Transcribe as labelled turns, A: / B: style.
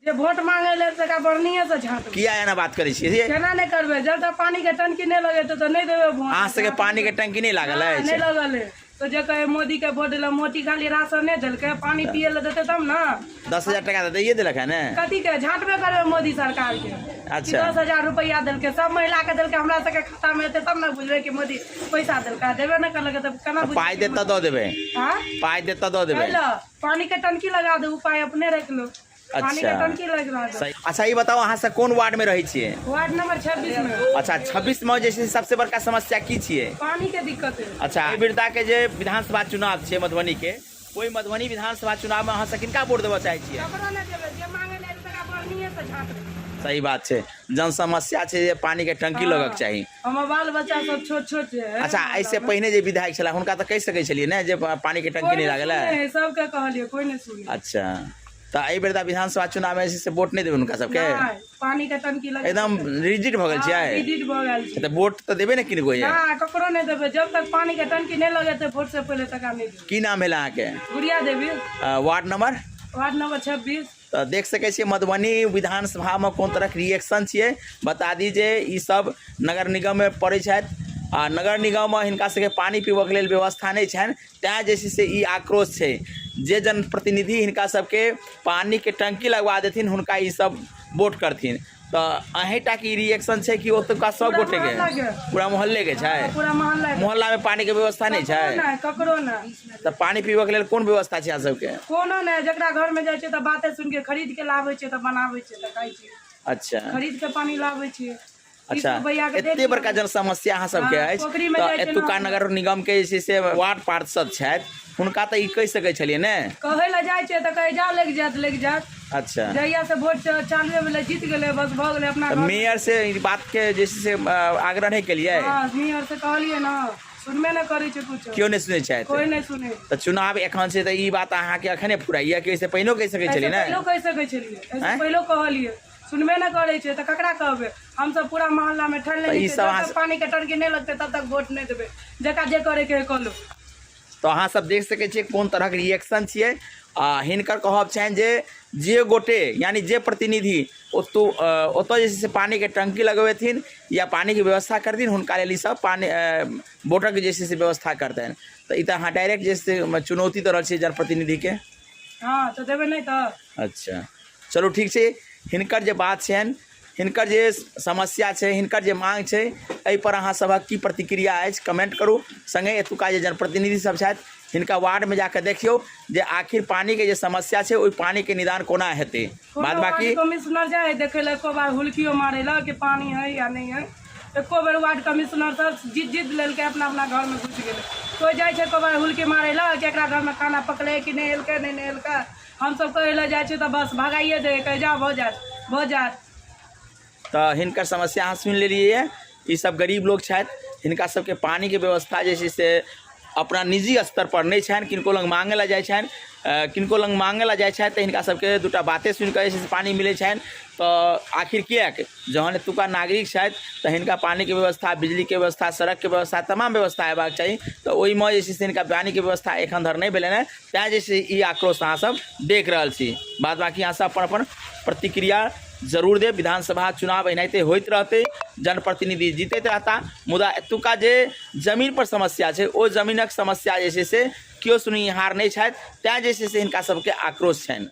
A: जे वोट मांगे ले तकरा बढ़निये से झाँटबै।
B: किया एना बात करै छियै से?
A: केना नहि करबै? जब तक पानी के टंकी नहि लगेतै तऽ नहि देबै वोट।
B: अहाँ सबके पानी के टंकी नहि लागल
A: नहि
B: अछि?
A: लगल है। तो जे कहे मोदी के वोट दिला, मोदी खाली राशन नहि देलकै, पानी पिए ले देतै तब ने।
B: 10,000 टका तऽ दैये देलक है ने।
A: कथी के झाँटबे करबै मोदी सरकार के?
B: अच्छा।
A: 10,000 रुपया देलकै, सब महिला के देलकै, हमरा सबके खाता मे एतै तब ने बुझबै कि मोदी पैसा देलकै। देबे नहि करलकै तऽ केना बुझबै?
B: पाइ देत तऽ दऽ देबै।
A: आँय?
B: पाइ देत तऽ दऽ देबै।
A: कैला पानी के टंकी लगा दे, पाइ अपने राखि लो। पानी के टंकी लगा दो।
B: सही। अच्छा, ई बताउ, अहाँ सब कोन वार्ड में रहै छियै?
A: वार्ड नंबर 26 में।
B: अच्छा, 26 में जे छै से सबसे बड़का समस्या की छियै?
A: पानी के दिक्कत है।
B: अच्छा, एहि वृद्धा के जे विधानसभा चुनाव छै मधुबनी के, ओहि मधुबनी विधानसभा चुनाव में अहाँ सब किनका वोट देबऽ चाहै छियै?
A: ककरो नहि देबै, जे मांगे ले तकरा बढ़निये से झाँटबै।
B: सही बात छै। जन समस्या छै जे पानी के टंकी लगक चाही।
A: हमर बाल बच्चा सब छोट छोट छै।
B: अच्छा, एहिसे पहिने जे विधायक छला हुनका तऽ कहि सकै छलियै ने जे पानी के टंकी
A: कोइ
B: नहि
A: नहि
B: लागल
A: सुनै
B: है?
A: है, सबके कहलियै, कोइ नहि सुनै।
B: अच्छा, तऽ एहि बेर तऽ विधानसभा चुनाव मे जे छै से वोट नहि देबै हुनका सबके?
A: नहि, पानी के टंकी लगे
B: एकदम रिजिट भऽ गेल छियै?
A: रिजिट भऽ गेल छै।
B: तऽ वोट तऽ देबै ने किनको ये?
A: नहि, ककरो नहि देबै। जब तक पानी के टंकी नहि लगेतै वोट से पहिले तकरा नहि देबै।
B: की नाम भेल अहाँके?
A: Gudiya Devi.
B: Ward number?
A: Ward number 26।
B: तऽ देख सकै छियै मधुबनी विधानसभामे कोन तरहक रिएक्शन छियै। बता दी जे ई सब नगर निगममे पड़ै छथि आ नगर निगममे हिनका सबके पानि पीबऽके लेल व्यवस्था नहि छनि, तैँ जे छै से ई आक्रोश छै। जे जनप्रतिनिधि हिनका सबके पानिके टंकी लगवा देथिन हुनका ई सब वोट करथिन। तऽ अहीँटाके ई रिएक्शन छै कि ओतुका सब
A: पूरा
B: गोटेके?
A: मोहल्लाके।
B: पूरा मोहल्लेके छै?
A: पूरा मोहल्ला के।
B: मोहल्लामे पानिके व्यवस्था नहि छै?
A: ककरो नहि, ककरो नहि।
B: तऽ पानि पीबऽके लेल कोन व्यवस्था छै अहाँ सबके?
A: कोनो नहि। जकरा घरमे जाइ छै तऽ बाते सुनि के खरीद के लाबै छै तऽ बनाबै छै तऽ खाइ छै।
B: अच्छा।
A: खरीद के पानि लाबै छियै। 30
B: अच्छा,
A: रुपैआ के
B: एते
A: डेढ़
B: बड़का
A: किलो।
B: जन समस्या अहाँ सबके
A: हँ,
B: अछि
A: पोखरिमे
B: तऽ
A: जाइ छै
B: एतुका
A: नहाय।
B: नगर निगम के जे छै से वार्ड पार्षद छथि, हुनका तऽ ई कहि सकै छलियै ने?
A: कहै लए जाइ छै तऽ कहै जा, लागि जायत, लागि जायत।
B: अच्छा।
A: जहिया से वोट चालुए भेलै, जीत गेलै, बस भऽ गेलै अपना
B: तऽ
A: घर।
B: मेयर से ई बात के जे छै से आग्रह नहि केलियै?
A: हँ, मेयर से कहलियै ने, सुनबे नहि करै छै कुछो।
B: केओ नहि सुनै छथि?
A: कोइ नहि सुनै।
B: तऽ चुनाव एखन छै तऽ ई बात अहाँके एखने फुराइया कि ओहिसँ पहिनो कहि सकै
A: एहिसँ
B: छलियै ने?
A: पहिलो कहि सकै छलियै, एहिसँ
B: आँय?
A: पहिलो कहलियै, सुनबे नहि करै छै तऽ ककरा कहबै? हमसब पूरा मोहल्लामे ठानि
B: तऽ
A: लेने
B: ई
A: छियै,
B: सब
A: जब
B: अहाँ
A: तक पानी के टंकी नहि लगतै तब तक वोट नहि देबै, जकरा जे करैके है कऽ लो।
B: तऽ अहाँ सब देख सकै छियै कोन तरहक रिएक्शन छियै। आ हिनकर कहब छनि जे जे गोटे यानि जे प्रतिनिधि ओतौ ओतऽ जे छै से पानिके टंकी लगबेथिन या पानिके व्यवस्था करथिन, हुनका लेल ई सब पानि वोटक जे छै से व्यवस्था करतनि। तऽ ई तऽ अहाँ डायरेक्ट जे छै से चुनौती दऽ रहल छियै जनप्रतिनिधिके।
A: हँ, तऽ देबै नहि तऽ।
B: अच्छा, चलू ठीक छै। हिनकर जे बात छनि, हिनकर जे समस्या छै, हिनकर जे मांग छै, एहिपर अहाँ सभक की प्रतिक्रिया अछि, कमेंट करू। सङ्गे एतुका जे जनप्रतिनिधि सब छथि, हिनका वार्डमे जाकऽ देखियौ जे आखिर पानिके जे समस्या छै ओहि पानिके निदान कोना हेतै।
A: कोनो
B: बाद बाकी
A: वार्ड कमिश्नर जाइ है देखै लए, एको बार हुलकियो मारै लए कि पानी है या नहीं है? एको बेर वार्ड कमिश्नर सब जीत जीत लेलकै, अपना अपना घरमे घुसि गेलै। कोइ जाइ छै एको बार हुलकी मारै लए कि एकरा घरमे खाना पकलै कि नहि एलकै, नहि नहेलकै? हमसब कहै लए जाइ छियै तऽ बस भगाइए दै है, कहै जाउ, भऽ जायत, भऽ जायत।
B: तऽ हिनकर समस्या अहाँ सुनि लेलियै। ई सब गरीब लोक छथि, हिनका सबके पानिके व्यवस्था जे छै से अपना निजी स्तर पर नहि छनि, किनको लग मांगै लए जाइ छनि। किनको लग मांगै लए जाइ छथि तऽ हिनका सबके दूटा बाते सुनिकऽ जे छै से पानि मिलै छनि। तऽ आखिर किएक, जहन एतुका नागरिक छथि तऽ हिनका पानिके व्यवस्था, बिजलीके व्यवस्था, सड़कके व्यवस्था, तमाम व्यवस्था हेबाक चाही। तऽ ओहिमे जे छै से हिनका पानिके व्यवस्था एखन धरि नहि भेलनि हँ, तैँ जे छै ई आक्रोश अहाँसभ देख रहल छी। बाद बाँकी अहाँसभ अपन अपन प्रतिक्रिया जरूर देब। विधानसभा चुनाव एनाहिते होइत रहतै, जनप्रतिनिधि जीतैत रहता, मुदा एतुका जे जमीनपर समस्या छै ओ जमीनक समस्या जे छै से केओ सुनिहार नहि छथि, तैँ जे छै से हिनका सभके आक्रोश छनि।